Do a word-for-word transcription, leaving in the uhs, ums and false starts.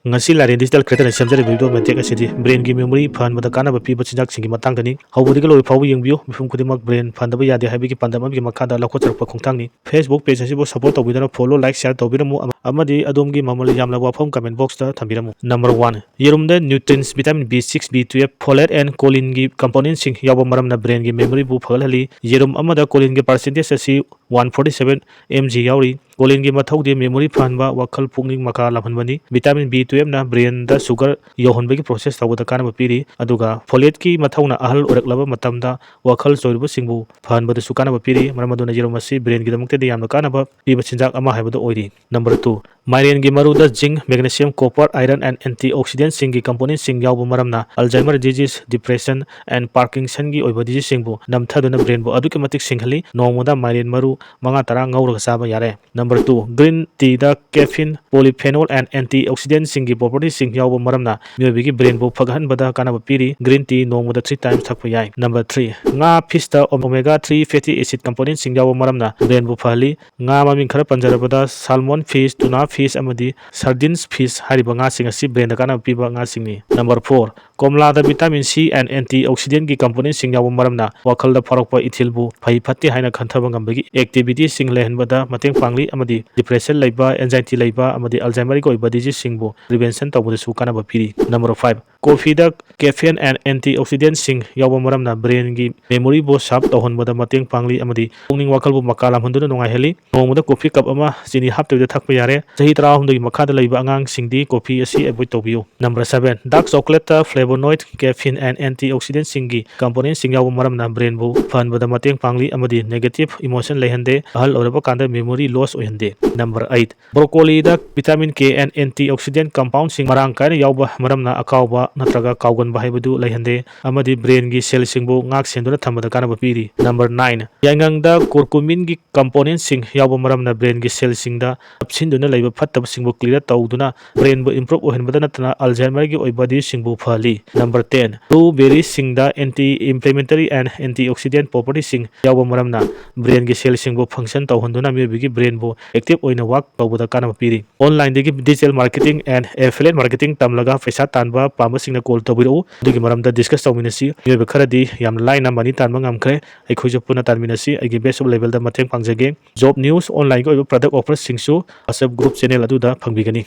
ꯉꯁꯤ ꯂꯥꯏꯔꯦꯟ Digital Creatorꯅ ꯁꯦꯝꯖꯔꯤꯕ video ꯃꯇꯦꯛ ꯑꯁꯤꯗꯤ brainꯒꯤ memory ꯐꯍꯟꯕꯗ ꯀꯥꯟꯅꯕ ꯄꯤꯕ ꯆꯤꯟꯖꯥꯛꯁꯤꯡꯒꯤ ꯃꯇꯥꯡꯗꯅꯤ꯫ ꯍꯧꯕꯗꯒꯤ ꯂꯣꯏꯕ ꯐꯥꯎꯕ ꯌꯦꯡꯕꯤꯌꯨ꯫ ꯃꯤꯄꯨꯝ ꯈꯨꯗꯤꯡꯃꯛ brain ꯐꯍꯟꯗꯕ ꯌꯥꯗꯦ ꯍꯥꯏꯕꯒꯤ ꯄꯥꯟꯗꯝ ꯑꯃꯒꯤ ꯃꯈꯥꯗ ꯂꯧꯈꯠꯆꯔꯛꯄ ꯈꯣꯡꯊꯥꯡꯅꯤ꯫ Facebook page ꯑꯁꯤꯕꯨ support ꯇꯧꯕꯤꯗꯨꯅ follow, like, share ꯇꯧꯕꯤꯔꯝꯃꯨ꯫ ꯑꯃ-, ꯑꯃꯗꯤ ꯑꯗꯣꯝꯒꯤ ꯃꯃꯜ ꯌꯥꯝꯂꯕ ꯋꯥꯐꯝ comment boxꯇ ꯊꯝꯕꯤꯔꯝꯃꯨ꯫ Number one, ꯌꯦꯔꯨꯝꯗ nutrients, vitamin B six, B twelve, folate and cholinꯒꯤ componentꯁꯤꯡ ꯌꯥꯎꯕ ꯃꯔꯝꯅ brainꯒꯤ memoryꯕꯨ ꯐꯒꯠꯍꯜꯂꯤ꯫ ꯌꯦꯔꯨꯝ ꯑꯃꯗ cholinꯒꯤ percentage ꯑꯁꯤ one forty seven mg ꯌꯥꯎꯔꯤ꯫ Cholinꯒꯤ ꯃꯊꯧꯗꯤ memory ꯐꯍꯟꯕ, ꯋꯥꯈꯜ ꯄꯨꯛꯅꯤꯡ ꯃꯀꯥ ꯂꯥꯝꯍꯟꯕꯅꯤ꯫ Vitamin B twelveꯅ brainꯗ sugar ꯌꯧꯍꯟꯕꯒꯤ process ꯇꯧꯕꯗ ꯀꯥꯟꯅꯕ ꯄꯤꯔꯤ, ꯑꯗꯨꯒ folateꯀꯤ ꯃꯊꯧꯅ ꯑꯍꯜ ꯑꯣꯏꯔꯛꯂꯕ ꯃꯇꯝꯗ ꯋꯥꯈꯜ ꯆꯣꯏꯔꯕꯁꯤꯡꯕꯨ ꯐꯍꯟꯕꯗꯁꯨ ꯀꯥꯟꯅꯕ ꯄꯤꯔꯤ꯫ ꯃꯔꯝ ꯑꯗꯨꯅ ꯌꯦꯔꯨꯝ ꯑꯁꯤ brainꯒꯤꯗꯃꯛꯇꯗꯤ ꯌꯥꯝꯅ ꯀꯥꯟꯅꯕ ꯄꯤꯕ ꯆꯤꯟꯖꯥꯛ ꯑꯃ ꯍꯥꯏꯕꯗꯨ ꯑꯣꯏꯔꯤ꯫ Number two, ꯃꯥꯏꯔꯦꯟꯒꯤ ꯃꯔꯨꯗ zinc, magnesium, copper, iron and antioxidantꯁꯤꯡꯒꯤ componentꯁꯤꯡ ꯌꯥꯎꯕ ꯃꯔꯝꯅ Alzheimer disease, depression and Parkinsonꯒꯤ ꯑꯣꯏꯕ diseaseꯁꯤꯡꯕꯨ ꯅꯝꯊꯗꯨꯅ brainꯕꯨ ꯑꯗꯨꯛꯀꯤ ꯃꯇꯤꯛ ꯁꯤꯡꯍꯜꯂꯤ꯫ ꯅꯣꯡꯃꯗ ꯃꯥꯏꯔꯦꯟ ꯃꯔꯨ ꯃꯉꯥ ꯇꯔꯥ ꯉꯧꯔꯒ ꯆꯥꯕ ꯌꯥꯔꯦ꯫ Number two, green teaꯗ caffeine, polyphenol and antioxidantꯁꯤꯡꯒꯤ propertyꯁꯤꯡ ꯌꯥꯎꯕ ꯃꯔꯝꯅ ꯃꯤꯑꯣꯏꯕꯒꯤ brainꯕꯨ ꯐꯒꯠꯍꯟꯕꯗ ꯀꯥꯟꯅꯕ ꯄꯤꯔꯤ꯫ Green tea ꯅꯣꯡꯃꯗ three times ꯊꯛꯄ ꯌꯥꯏ꯫ Number three, ꯉꯥ fishꯇ omega three fatty acid componentꯁꯤꯡ ꯌꯥꯎꯕ ꯃꯔꯝꯅ brainꯕꯨ ꯐꯍꯜꯂꯤ꯫ ꯉꯥ ꯃꯃꯤꯡ ꯈꯔ ꯄꯟꯖꯔꯕꯗ salmon fish, tuna fish ꯑꯃꯗꯤ sardines fish ꯍꯥꯏꯔꯤꯕ ꯉꯥꯁꯤꯡ ꯑꯁꯤ brainꯗ ꯀꯥꯟꯅꯕ ꯄꯤꯕ ꯉꯥꯁꯤꯡꯅꯤ꯫ Number four, ꯀꯣꯝꯂꯥꯗ vitamin C and antioxidantꯀꯤ componentꯁꯤꯡ ꯌꯥꯎꯕ ꯃꯔꯝꯅ ꯋꯥꯈꯜꯗ ꯐꯥꯎꯔꯛꯄ ꯏꯊꯤꯜꯕꯨ ꯐꯩ ꯐꯠꯇꯦ ꯍꯥꯏꯅ ꯈꯟꯊꯕ ꯉꯝꯕꯒꯤ activityꯁꯤꯡ ꯂꯩꯍꯟꯕꯗ ꯃꯇꯦꯡ ꯄꯥꯡꯂꯤ ꯑꯃꯗꯤ depression ꯂꯩꯕ, anxiety ꯂꯩꯕ ꯑꯃꯗꯤ Alzheimerꯒꯤ ꯑꯣꯏꯕ diseaseꯁꯤꯡꯕꯨ prevention ꯇꯧꯕꯗꯁꯨ ꯀꯥꯟꯅꯕ ꯄꯤꯔꯤ꯫ Number five, coffeeꯗ caffeine and antioxidantꯁꯤꯡ ꯌꯥꯎꯕ ꯃꯔꯝꯅ brainꯒꯤ memoryꯕꯨ sharp ꯇꯧꯍꯟꯕꯗ ꯃꯇꯦꯡ ꯄꯥꯡꯂꯤ ꯑꯃꯗꯤ ꯄꯨꯛꯅꯤꯡ ꯋꯥꯈꯜꯕꯨ ꯃꯀꯥ ꯂꯥꯝꯍꯟꯗꯨꯅ ꯅꯨꯡꯉꯥꯏꯍꯜꯂꯤ꯫ ꯅꯣꯡꯃꯗ coffee cup ꯑꯃ ꯆꯤꯅꯤ ꯍꯥꯞꯇꯕꯤꯗ ꯊꯛꯄ ꯌꯥꯔꯦ꯫ ꯆꯍꯤ ꯇꯔꯥꯍꯨꯝꯗꯣꯏꯒꯤ ꯃꯈꯥꯗ ꯂꯩꯕ ꯑꯉꯥꯡꯁꯤꯡꯗꯤ coffee ꯑꯁꯤ avoid ꯇꯧꯕꯤꯌꯨ꯫ Number seven, dark chocolateꯇ flavonoid, caffeine and antioxidantꯁꯤꯡꯒꯤ componentꯁꯤꯡ ꯌꯥꯎꯕ ꯃꯔꯝꯅ brainꯕꯨ ꯐꯍꯟꯕꯗ ꯃꯇꯦꯡ ꯄꯥꯡꯂꯤ ꯑꯃꯗꯤ negative emotion ꯂꯩꯍꯟꯗꯦ꯫ ꯑꯍꯜ ꯑꯣꯏꯔꯕ ꯀꯥꯟꯗ memory loss ꯑꯣꯏꯍꯟꯗꯦ꯫ Number eight, broccoliꯗ vitamin K and antioxidant compoundꯁꯤꯡ ꯃꯔꯥꯡ ꯀꯥꯏꯅ ꯌꯥꯎꯕ ꯃꯔꯝꯅ ꯑꯀꯥꯎꯕ ꯅꯠꯇ꯭ꯔꯒ ꯀꯥꯎꯒꯟꯕ ꯍꯥꯏꯕꯗꯨ ꯂꯩꯍꯟꯗꯦ ꯑꯃꯗꯤ brainꯒꯤ cellꯁꯤꯡꯕꯨ ꯉꯥꯛ ꯁꯦꯟꯗꯨꯅ ꯊꯝꯕꯗ ꯀꯥꯟꯅꯕ ꯄꯤꯔꯤ꯫ Number nine, ꯌꯥꯏꯉꯪꯗ curcuminꯒꯤ componentꯁꯤꯡ ꯌꯥꯎꯕ ꯃꯔꯝꯅ brainꯒꯤ cellꯁꯤꯡꯗ ꯅꯞꯁꯤꯟꯗꯨꯅ ꯂꯩꯕ ꯐꯠꯇꯕꯁꯤꯡꯕꯨ clear ꯇꯧꯗꯨꯅ brainꯕꯨ improve ꯑꯣꯏꯍꯟꯕꯗ ꯅꯠꯇꯅ Alzheimerꯒꯤ ꯑꯣꯏꯕ diseaseꯁꯤꯡꯕꯨ ꯐꯍꯜꯂꯤ꯫ Number ten, blueberry ꯁꯤꯡꯗ anti inflammatory and antioxidant property ꯁꯤꯡ ꯌꯥꯎꯕ ꯃꯔꯝꯅ brain ꯒꯤ cell ꯁꯤꯡꯕꯨ function ꯇꯧꯍꯟꯗꯨꯅ ꯃꯤꯑꯣꯏꯕꯒꯤ brain ꯕꯨ active ꯑꯣꯏꯅ work ꯇꯧꯕꯗ ꯀꯥꯟꯅꯕ ꯄꯤꯔꯤ꯫ Online ꯗꯒꯤ digital marketing and affiliate marketing ꯇꯝꯂꯒ ꯄꯩꯁꯥ ꯇꯥꯟꯕ ꯄꯥꯝꯕꯁꯤꯡꯅ call ꯇꯧꯕꯤꯔꯛꯎ꯫ ꯑꯗꯨꯒꯤ ꯃꯔꯝꯗ discuss ꯇꯧꯃꯤꯟꯅꯁꯤ꯫ ꯃꯤꯑꯣꯏꯕ ꯈꯔꯗꯤ ꯌꯥꯝꯅ ꯂꯥꯏꯅ money ꯇꯥꯟꯕ ꯉꯝꯈ꯭ꯔꯦ꯫ ꯑꯩꯈꯣꯏꯁꯨ ꯄꯨꯟꯅ ꯇꯥꯟꯃꯤꯟꯅꯁꯤ꯫ ꯑꯩꯒꯤ best of level ꯗ ꯃꯇꯦꯡ ꯄꯥꯡꯖꯒꯦ꯫ Job news, online ꯒꯤ ꯑꯣꯏꯕ product offer ꯁꯤꯡꯁꯨ WhatsApp group channel ꯑꯗꯨꯗ ꯐꯪꯕꯤꯒꯅꯤ꯫